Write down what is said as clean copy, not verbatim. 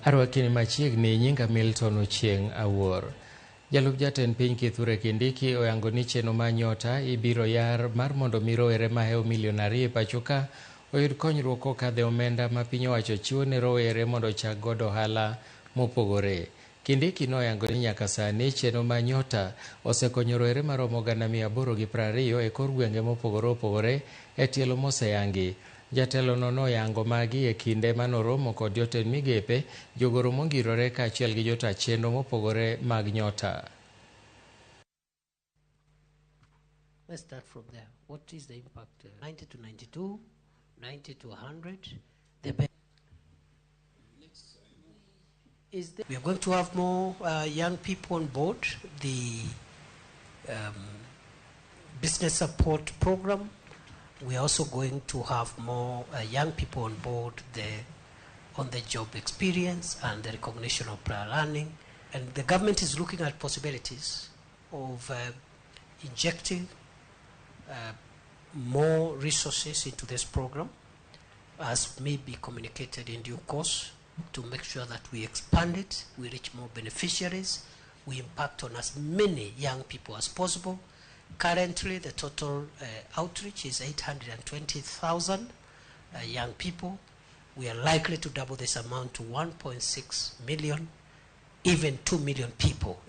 Arwakini machiegni, nyinga Milton Ochieng' Awuor. Jalup jatend piny Kithure Kindiki oyango ni chenro mar Nyota ibiro yar mar mondo mi rowere mahewo milion 2 e pacho ka oyud konyruok kokadho e omenda ma piny owacho chiwo ne rowere mondo ochak godo ohala mopogore. Kindiki noyango ni nyaka sani chenro mar Nyota osekonyo rowere maromo 820,000 e kor gwenge mopogore opogore e tielo moseyangi. Jatelono noyango magi e kinde manoromo kod jotend migepe, jogoro mongirore kaachiel gi jota chenro mopogore mag Nyota. Let's start from there. What is the impact? 90 to 92, 90 to 100. The is the, we are going to have more young people on board the business support program. We are also going to have more young people on board the on-the-job experience and the recognition of prior learning. And the government is looking at possibilities of injecting more resources into this program, as may be communicated in due course, to make sure that we expand it, we reach more beneficiaries, we impact on as many young people as possible. Currently, the total outreach is 820,000 young people. We are likely to double this amount to 1.6 million, even 2 million people.